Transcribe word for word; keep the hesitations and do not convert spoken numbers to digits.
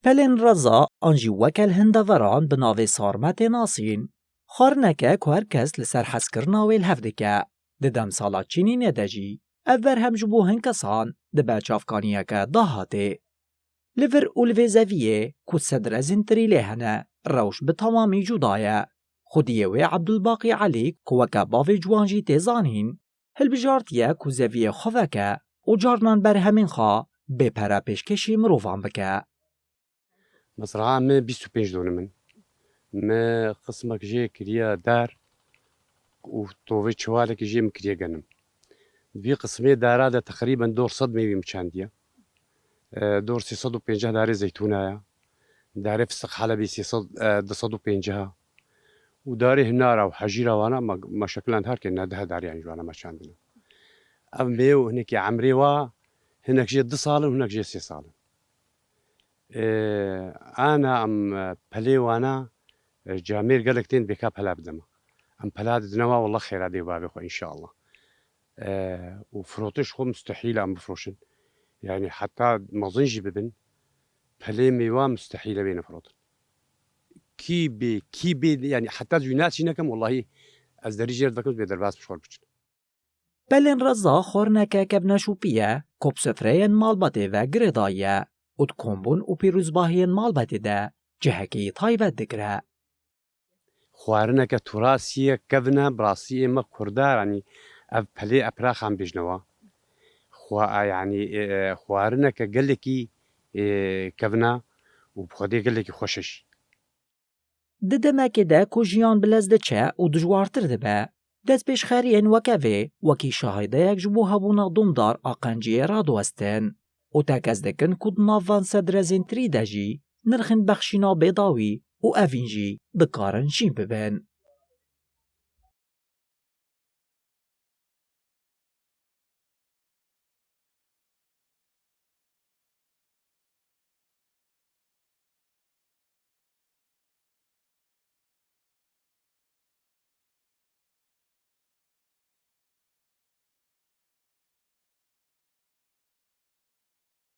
Pelên reza an jî weke li hin deveran bi navê sarme tê nasîn. Xwarineke ku her kes li ser hezkirina wê li hev dike. Di demsala çînînê de jî ev berhem ji bo hin kesan dibe çavkaniyeke dahatê. Li vir û li vê zeviyê ku sedrezîntirî lê hene, rewş bi temamî cuda ye. Xwediyê wê Ebdulbaqî Elî ku weke bavê ciwan jî tê zanîn, hilbijartiye ku zeviyê xwe veke û carnan berhemên xwe bê pere pêşkêşî mirovan bike. Mesraha me bîst û pênc donim in. Me qismek jê kiriye dar û tovê çivalekî jê min kiriye genim. Vî qismê dara de teqrîben dor sed mêvî min çandiye. E, dor sê sed û pênceh darê zeytûna ye. Darê fistiq Helebî sê sed, e, du sed û pêncah. Û darê hinara û hejîra wana me, me şekiland her ke ne deh darê yan ji wana me çandine. Ev mêw hinekî emrê wa, hinek jê du sal in, hinek jê sê sal in. E, ana em, e, pelê wana, e, camêr gelek tên bêka pela bidema. Em pela didine wa, wallah xêra dê bavê xwe, înşallah. E, û firotiş xwe mustehîl e em bifroşin. Yani heta mezin jî bibin, pelê mêwa mustehîl e bêne firotin. Kî bê, kî bê, yani heta jî nasî nekim, wallahî ez derî jêr dikim, bê derbas bi xwe biçin. Pelên reza xwarineke kevneşopî ye, ku bi sifreyên malbatê ve girêdayî ye û di kombûn û pîrozbahiyên malbatê de cihekî taybet digire. Xwarineke turasî ye, kevin e, bi rastî ê me Kurda, yanî ev pelê epiraxan bêjnewa. Xwa-, yanî, e, e, xwarineke gelekî, e, kevin e û bi xwedê gelekî xweş e jî. Di demekê de ku jiyan bi lez diçe û dijwartir dibe, destpêşxeriyên weke vê wekî şahideyek ji bo hebûna domdar a qenciyê radiwestin û tekez dikin ku di nav van sedrezîntirî de jî nirxên bexşîna bê dawî û evîn jî dikarin şîn bibin.